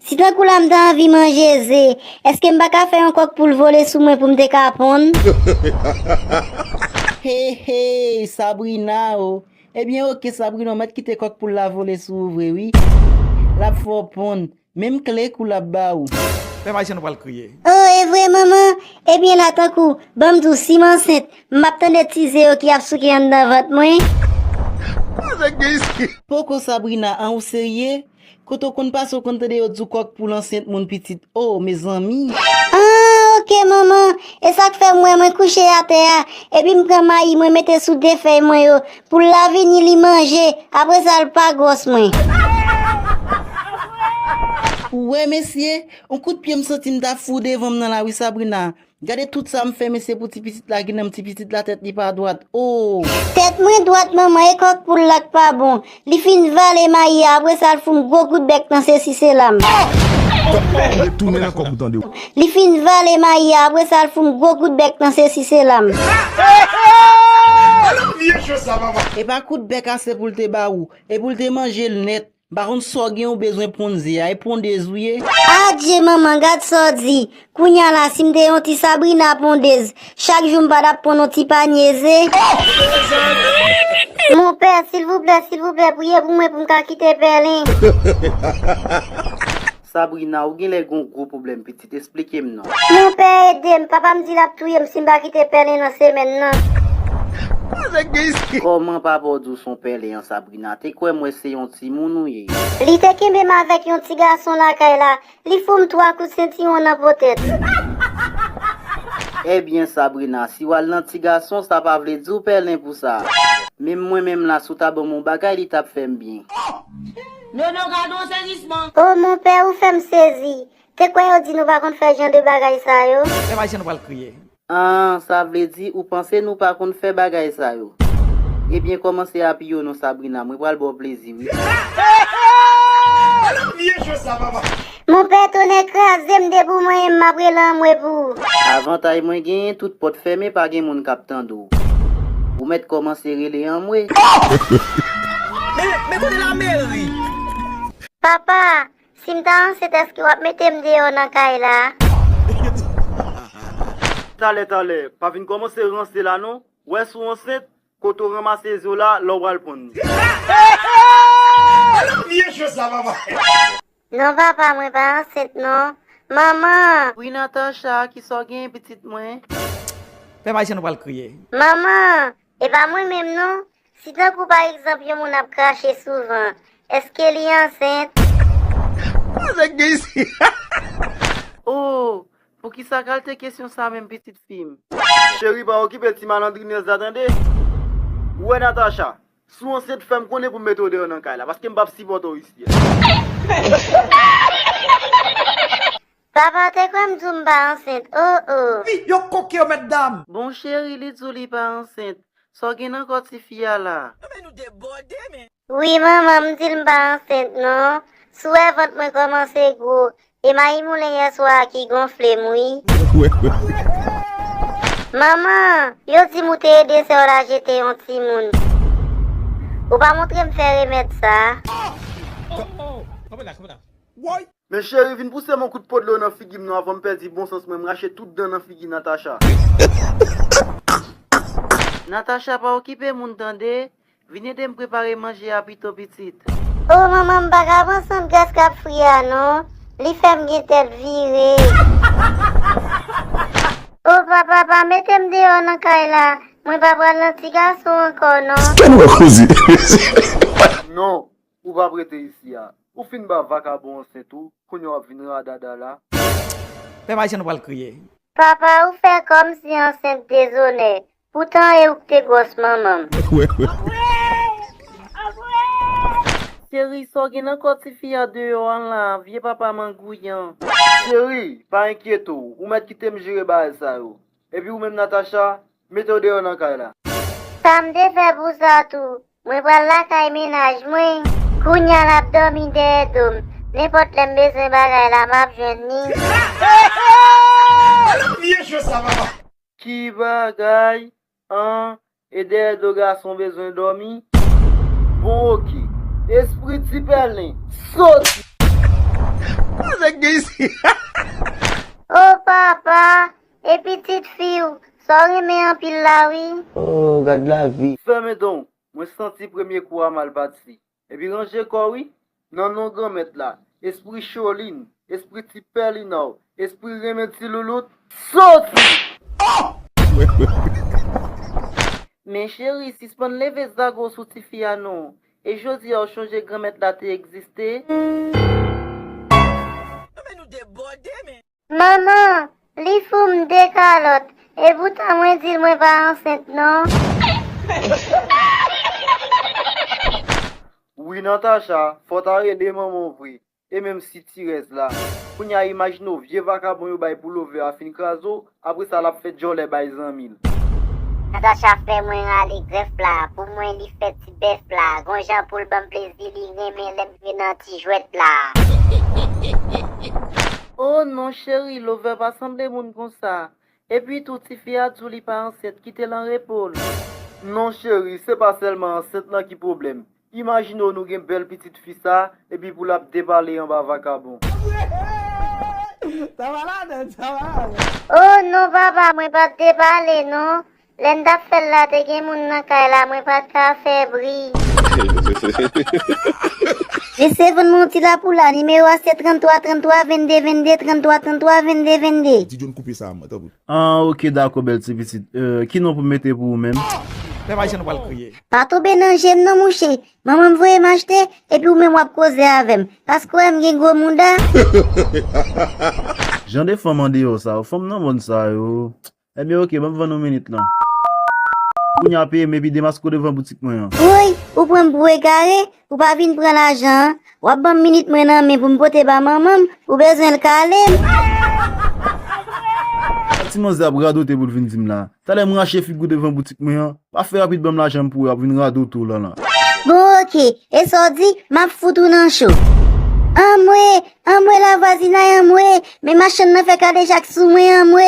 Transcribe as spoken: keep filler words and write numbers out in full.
Si tankou la m ta anvi manje ze, èske m pa ka fè yon kòk poul vole sou mwen pou m te ka ponn? Hey, hey, Sabrina, o. Ebyen, oke, Sabrina, w mèt kite kòk poul la vole sou ou vre, wi. L ap fè w ponn. Menm kle kou l ap ba ou. Pè Majan, nou pral kriye. O, e vre, manman? Ebyen, la tankou, ban m di w, si m ansent, m ap tande ti ze yo ki ap souke anndan vant mwen? Poko, Sabrina, an, ou serye? Kote w konn pase, w konn tande yo di w kòk poul ansent moun pitit. O, mezanmi. An, oke, manman. E sa k fè m wè mwen kouche atè a, epi m pran mayi mwen mete sou de fèy mwen yo, pou l la vini li manje, apre sa l pa gwòs mwen. Ou wè, mesye, yon kout pye m santi m ta fou devan m nan la wi, Sabrina. Gade tout sa m fè, mesye, pou ti pitit la, gen nan ti pitit la tèt li pa dwat. O! Tèt mwen dwat, manman, e kòk poul la k pa bon. Li fin vale mayi a, apre sa l fout m gwo kout bèk nan sesi sela m. Retounen nan kòk ou tande. Li fin vale mayi a, apre sa l fout m gwo kout bèk nan sesi sela m. E pa kout bèk ase pou l te ba ou, e pou l te manje l nèt. M pa konn sa w gen ou bezwen ponn ze a, e pondez ou ye? Adje manman, gad sa w di. Kounya la, si m te yon ti Sabrina pondez, chak jou m pa t ap ponn yon ti panye ze? Monpè, silvouplè, silvouplè, priye pou mwen pou m ka kite pèlen. Sabrina, ou genlè gen yon gwo pwoblèm, pitit, esplike m non. Monpè, ede m, papa m di l ap touye m si m pa kite pèlen nan semèn nan. Kòman papa w di w se yon pèlen an, Sabrina? Te kwè m wè se yon timoun ou ye. Li te kenbe m avèk yon ti gason lakay la. Li fout m twa kout sentiwon nan potèt. Ebyen, Sabrina, si w al nan ti gason, sa pa vle di w pèlen pou sa. Menm mwen menm la, si w ta ban m yon bagay, li t ap fè m byen. Nono, gade yon sezisman. O, monpè, ou fè m sezi. Te kwè yo di nou pa konn fè jan de bagay sa yo? Pè Majan, nou pral kriye. An, sa vle di ou panse nou pa konn fè bagay sa yo? Ebyen, kòmanse apiye w non, Sabrina, mwen pral ba w plezi, wi. Monpè, tonè kraze m, depi w manyen m, m ap rele anmwe pou ou. Avantay mwen genyen, tout pòt fèmen, pa gen moun k ap tande w. Ou mèt kòmanse rele anmwe. Men, men kote lameri? Papa, si m ta ansent, èske w ap mete m deyò nan kay la? Talè, talè, pa vin kòmanse ranse la non. Wè si w ansent, kote w ranmase ze w la, la w pral ponn li. Non, papa, mwen pa ansent non. Manman! Wi, Natacha, kisa w genyen, pitit mwen? Pè Majan, nou pral kriye. Manman! E pa mwen menm non. Si tankou pa egzanp yon moun ap krache souvan, èske li ansent? Sa k gen isi? O, poukisa kalte kesyon sa menm, pitit fi m? Cheri, pa okipe ti malandrinèz la, tande. Ou wè, Natacha, si w ansent, fè m konnen pou m mete w deyò nan kay la, paske m p ap sipòte w isi a. Papa te kwè m di w m pa ansent, o, o. Fi, yo koke yo, mètdam. Bon, cheri, li di w li pa ansent. Sa w gen nan kò tifi a la? Men nou debòde, men. Wi, manman, m di l m pa ansent, non. Si w wè vant mwen kòmanse gwo, e mayi moulen yèswa a ki gonfle m, wi. Manman, yo di m ou te ede sè w la jete yon timoun. Ou pa montre m fè remèd sa a. Woy! Men cheri, vin pouse m yon kout po dlo nan figi m non, avan m pèdi bon sans mwen, m rache tout dan nan figi Natacha. Natacha, pa okipe moun, tande. Vin ede m prepare manje a pito, pitit. O, manman, m pa ka pran sant gras k ap fri a, non. Li fè m gen tèt vire. O, papa, pa mete m deyò nan kay la. Mwen pa pral nan ti gason ankò, non. Kè nou wè koze. Non. Ou p ap rete isi a. Ou fin ba vakabon ansent ou, kounye a w ap vin radada la. Pè Majan, nou pral kriye. Papa, ou fè kòmsi ansent dezonè. Poutan e ou k te gwòs manman m. Cheri, sa w gen nan kò tifi a deyò an la, vye papa mangouyan. Cheri, pa enkyete w, ou mèt kite m jere bagay sa yo. Epi ou menm, Natacha, mete w deyò nan kay la. Sa m te fè pou sa tou. Mwen pral lakay mennaj mwen. Kounya l ap dòmi dèyè do m. Nenpòt lè m bezwen bagay la, m ap jwenn li. Ki bagay? An, e dèyè do gason bezwen dòmi? Bon, oke. Espri ti pèlen, soti! O papa, e pitit fi w, sa w renmen anpil la wi. Oh, gad lavi. Fèmen don, mwen santi premye kou a mal pati. Epi ranje kò w wi, nan non Granmèt la, espri cholin, espri ti pèlinaw, espri renmen ti loulout, soti! Men cheri, sispann leve zago sou tifi a non. E jodi a w chonje Granmèt la te egziste? Men nou debòde, men. Manman, li fou m de kalòt, e poutan mwen di l mwen pa ansent non. Wi Natacha, fò w ta rele manman w vre. E menm si ti rès la. Kounye a imajine w vye vakabon yo bay pou Love a fin kraze w, apre sa l ap fè djòlè bay zanmi l. Natacha fè mwen rale grèf la, pou mwen li fè ti bèf la, gon jan pou l ban m plezi li renmen lè m jwe nan ti jwèt la. Oh non cheri, Love pa sanble moun konsa. Epi tou tifi a di w li pa ansent, kite l an repo l. Non cheri, se pa sèlman ansent lan ki pwoblèm. Imajine w nou gen bèl pitit fi sa, epi pou l ap depale anba vakabon. Sa va ladan, sa va ladan. Oh non papa, mwen pa t depale non. Lè n t ap fè l la, te gen moun nan kay la, mwen pa t ka fè bri. Mesye, vann mwen yon ti lapoula, nimewo a se tranntwa, tranntwa, vennde, vennde, tranntwa, tranntwa, vennde, vennde. Ti John koupe sa, mwen, tanpri. Ah, ok, dakò, bèl ti pitit. Euh, ki non pou m mete pou ou menm? Pèp Ayisyen nou pral kriye. Pa tonbe nan je m non, mouche. Manman m voye m achte, epi ou menm w ap koze avè m. Paske w wè m gen gwo mouda. Jan de fanm andeyò sa yo, fanm nan mòn sa yo. Ebyen, ok, ban m vann ou minit lan. Kounye a peye m epi demaske w devan boutik mwen an. Woy, ou pran m pou egare, ou pa vin pran lajan an. W ap ban m minit mwen nan men pou m pote ba manman m, ou bezwen l kale m. Sa ti manzè ap radote pou l vin di m la. Talè m rache figi w devan boutik mwen an. Pa fè rapid ban m lajan m pou w ap vin radote w la la. Bon, ok. E sa w di, m ap fout ou nan cho. Anmwe, anmwe lavwazinay, anmwe. Men machann nan fè kadejak sou mwen, anmwe.